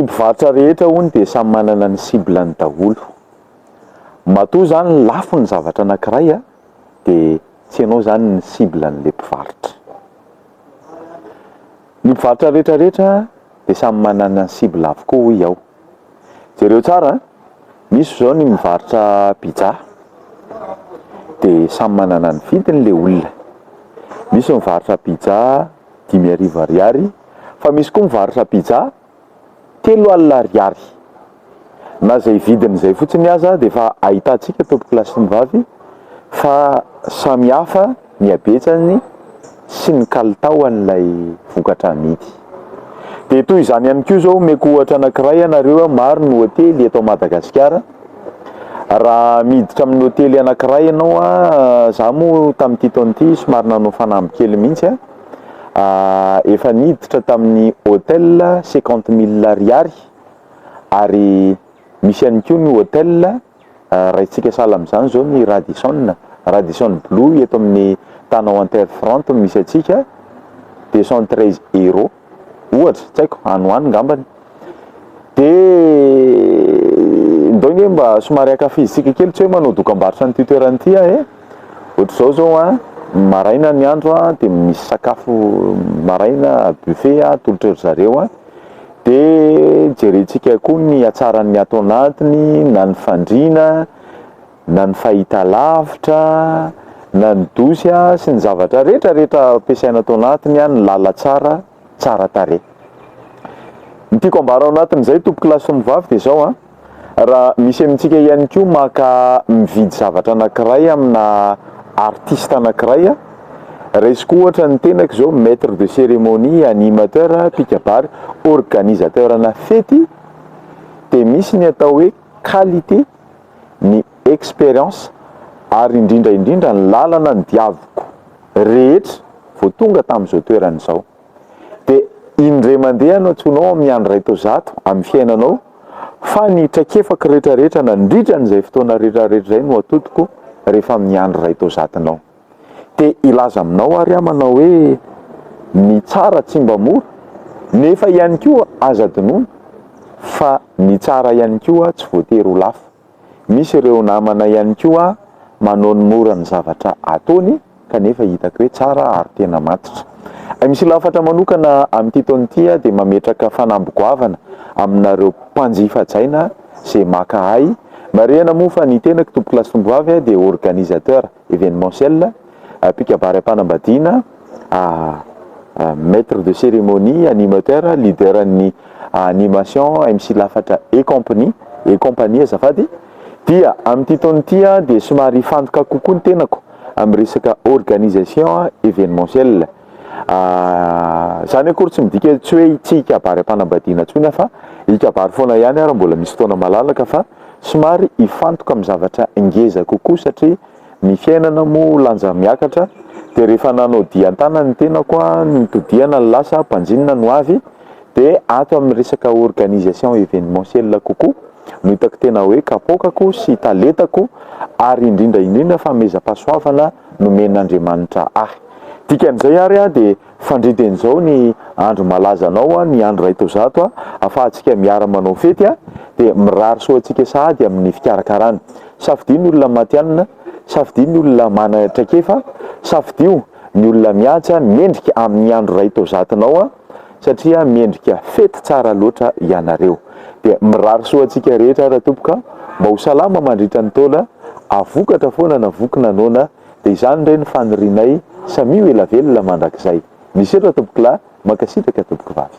mpivarotra rehetra hono dia samy manana ny cible-ny daholo. Matoa izany lafo ny zavatra anankiray dia tsy ianao izany ny cible-n'ilay mpivarotra. Ny mpivarotra rehetra rehetra dia samy manana ny cible avokoa hoy aho. Jereo tsara an, misy izao ny mivarotra pizza dia samy manana ny vidiny ilay olona. Misy mivarotra pizza 5000 ariary fa misy koa mivarotra pizza 30 ariary. Na izay vidiny izay fotsiny aza dia efa ahitantsika tompokolahy sy ny vavy fa samy hafa ny habetsany sy ny kalitaon'ilay vokatra amidy. Dia toy izany ihany koa izao, omeko ohatra anankiray ianareo, maro ny hotely eto Madagasikara, raha miditra amin'ny hotely anankiray ianao, za moa tamin'ity taona ity somary nanao fanamby kely mihitsy, efa niditra tamin'ny hotel 50 mille ariary ary misy ihany koa ny hotel Raintsika sahala amin'izany izao ny Radisson, Radisson Blu eto amin'ny Tana Waterfront no misy antsika, 213 euros ohatra, tsy haiko, any ho any ngambany. Dia ndao nge mba somary ankafizintsika kely, tsy hoe manao dokambarotra an'ity toerana ity aho e, ohatr'izao izao an, maraina ny andro an, dia misy sakafo maraina buffet atolotra ry zareo an, Dia jerentsika koa ny hatsaran'ny ato anatiny, na ny fandriana, na ny fahitalavitra, na ny dosy sy ny zavatra rehetra rehetra ampiasaina ato anatiny, ny lalantsara tsara tarehy. Ny tiako ambara ao anatin'izay tompokolahy sy tompkovavy dia izao an, Raha misy amintsika ihany koa maka mividy zavatra anankiray amina artiste anankiray, raisiko ohatra ny tenako izao maitre de cérémonie, animateur, mpikabary, organisateur ana fety, dia misy ny atao hoe qualité, ny expérience ary indrindra indrindra ny lalana nodiaviko rehetra vao tonga tamin'izao toerana izao. Dia indray mandeha no antsoinao amin'ny andro 101 amin'ny fiainanao fa ny traikefako rehetra rehetra nandritra an'izay fotoana rehetra rehetra izay no atodiko rehefa amin'ny andro 101nao. Te hilaza aminao ary aho manao hoe ny tsara tsy mba mora nefa ihany koa aza adinoina fa ny tsara ihany koa tsy voatery ho lafo. Misy ireo namana ihany koa manao ny mora ny zavatra ataony kanefa hitako hoe tsara ary tena matotra. Misy lafatra manokana amin'ity taona ity aho dia mametraka fanamby goavana aminareo mpanjifa hajaina izay maka ahy. Marihana moa fa ny tenako tompokolahy sy tompovavy dia organisateur événementiel, mpikabary am-panambadiana, Maitre de cérémonie, animateur, leader ny animation, MC Lafatra et compagnie, et compagnie azafady, dia amin'ity taona ity dia somary hifantoka kokoa ny tenako amin'ny resaka organisation événementiel. Izany akory tsy midika tsy hoe tsy hikabary am-panambadiana intsony aho fa hikabary foana ihany aho raha mbola misy fotoana malalaka fa somary hifantoka amin'ny zavatra ngeza kokoa satria Ny fiainana moa lanja miakatra dia rehefa nanao dia an-tanana ny tenako an, nitodihana ny lasa, banjinina ny ho avy, dia ato amin'ny resaka organisation événementiel kokoa no hitako tena hoe kapoakako sy talentako ary indrindra indrindra fanomezam-pahasoavana nomen'Andriamanitra ahy. Dikan'izay ary dia fandriden'izao ny andro malaza anao, ny andro 101 afahantsika miara manao fety dia mirary soa antsika sahady amin'ny fikarakarana. Safidio ny olona matihanina, safidio ny olona manana traikefa, safidio ny olona mihaja, mendrika amin'ny andro 101nao satria mendrika fety tsara loatra ianareo. Dia mirary soa antsika rehetra ary tompoko a, mba ho salama mandritra ny taona, havokatra foana na voky na noana, dia izany indray ny fanirianay, samia ho ela velona mandrakizay. Misaotra tompokolahy, mankasitraka tompokovavy.